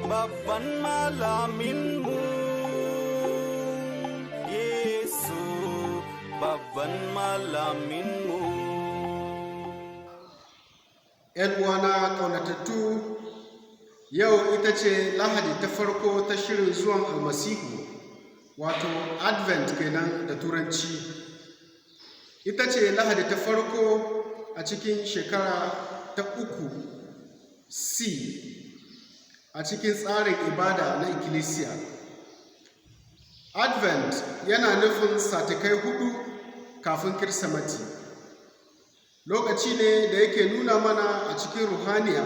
Babban malaminmu, Yesu babban malaminmu. ‘Yan uwana ƙaunatattu, yau ita ce Lahadi ta farko ta shirin zuwan Almasihu, wato Advent kenan da Turanci. Ita ce Lahadi ta farko a cikin shekara ta uku C a cikin tsarin ibada na Ikkilisiya. Advent yana nufin satikai 4 kafin Kirsimeti. Lokaci ne da yake nuna mana a cikin ruhaniya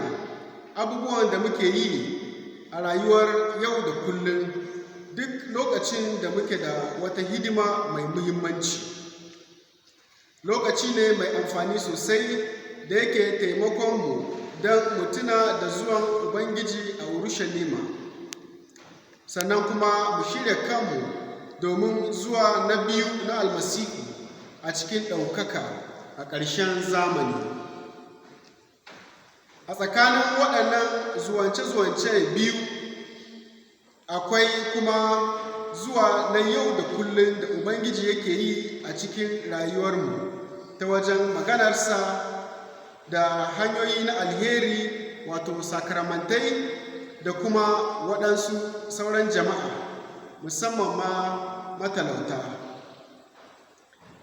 abubuwan da muke yi a rayuwar yau da kullum duk lokacin da muke da wata hidima mai muhimmanci. Lokaci ne mai amfani sosai da yake taimakonmu don mu tuna da zuwan Ubangiji a Urushalima, sannan kuma mu shirya kanmu domin zuwa na biyu na Almasihu a cikin ɗaukaka a ƙarshen zamani. A tsakanin waɗannan zuwance-zuwance biyu akwai kuma zuwa na yau da kullum da Ubangiji yake yi a cikin rayuwarmu ta wajen maganarsa da hanyoyi na alheri, wato sakramantai, da kuma waɗansu sauran jama'a, musamman ma matalauta.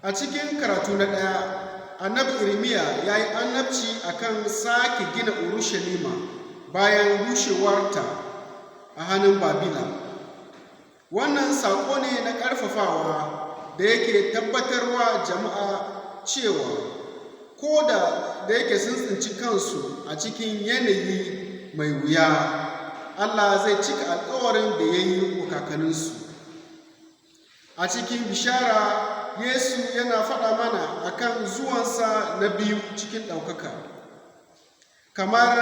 A cikin karatu na ɗaya, Annabi Irmiya ya yi annabci a kan sake gina Urushalima bayan rushewarta a hannun Babila. Wannan saƙo ne na ƙarfafawa da yake tabbatarwa jama'a cewa ko da da yake sun tsinci kansu a cikin yanayi mai wuya, Allah zai cika alkawarin da ya yi wa kakanninsu. A cikin bishara, Yesu yana faɗa mana akan zuwansa na biyu cikin ɗaukaka. Kamar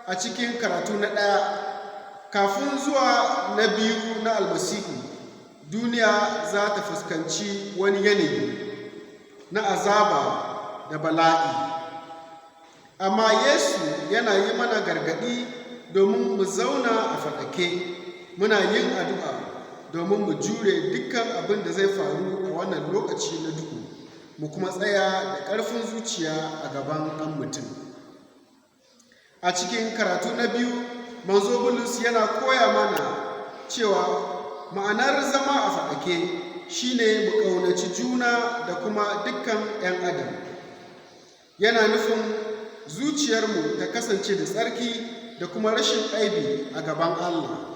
a cikin karatu na ɗaya, kafin zuwa na biyu na Almasihu, duniya za ta fuskanci wani yanayi na azaba da bala'i. Amma Yesu yana yi mana gargaɗi domin mu zauna a faɗake, muna yin addu'a domin mu jure dukkan abin da zai faru a wannan lokaci na duhu, mu kuma tsaya da ƙarfin zuciya a gaban ɗan mutum. A cikin karatu na biyu, manzo Bulus yana koya mana cewa ma'anar zama a faɗake shine mu ƙaunaci juna da kuma dukkan 'yan adam. Yana nufin zuciyarmu ta kasance da tsarki da kuma rashin aibi a gaban Allah.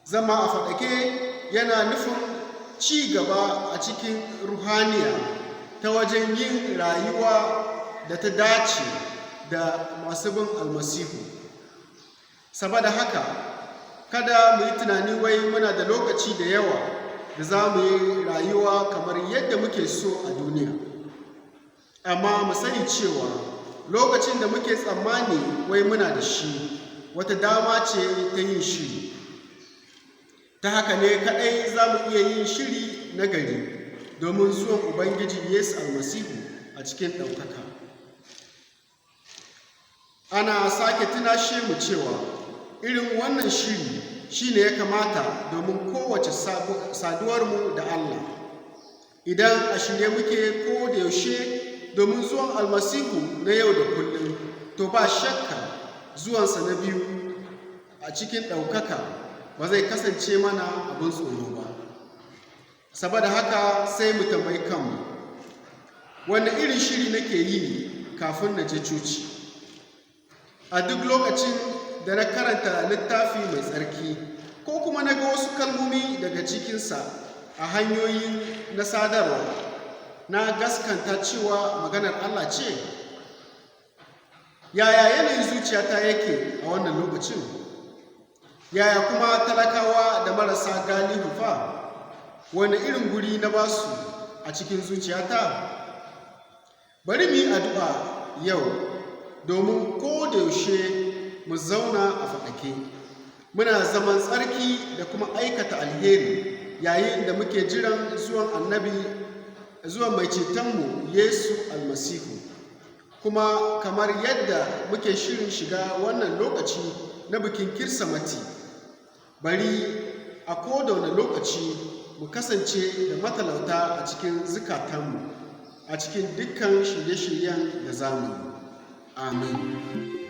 Zama a faɗake yana nufin ci gaba a cikin ruhaniya ta wajen yin rayuwa da ta dace da masu bin Almasihu. Saboda haka, kada mu yi tunani wai muna da lokaci da yawa da za mu yi rayuwa kamar yadda muke so a duniya. Amma mu sani cewa lokacin da muke tsammani wai muna da shi, wata dama ce ta yin shiri. Ta haka ne kaɗai za mu iya yin shiri na gari domin zuwan Ubangiji Yesu Almasihu a cikin ɗaukaka. Ana sake tunashe mu cewa irin wannan shiri shi ne ya kamata domin kowace saduwarmu da Allah. Idan a shirye muke ko da yaushe domin zuwan Almasihu na yau da kullum, to ba shakka zuwansa na biyu a cikin ɗaukaka ba zai kasance mana abin tsoro ba. Saboda haka sai mu tambayi kanmu, wanne irin shiri nake yi kafin na je coci? A duk lokacin da na karanta littafi mai tsarki ko kuma na ga wasu kalmomi daga cikinsa a hanyoyin na sadarwa, na gaskanta cewa maganar Allah ce? Yaya yanayin zuciyata yake a wannan lokacin? Yaya kuma talakawa da marasa galihu fa? Wane irin guri na basu a cikin zuciyata? Bari mu yi addu'a yau domin ko da yaushe mu zauna a faɗake, muna zaman tsarki da kuma aikata alheri yayin da muke jiran zuwan annabi, zuwan mai cetonmu Yesu Almasihu. Kuma kamar yadda muke shirin shiga wannan lokaci na bikin Kirsimeti, bari a kowane lokaci mu kasance da matalauta a cikin zukatanmu a cikin dukkan shirye-shiryen da za mu yi. Amin.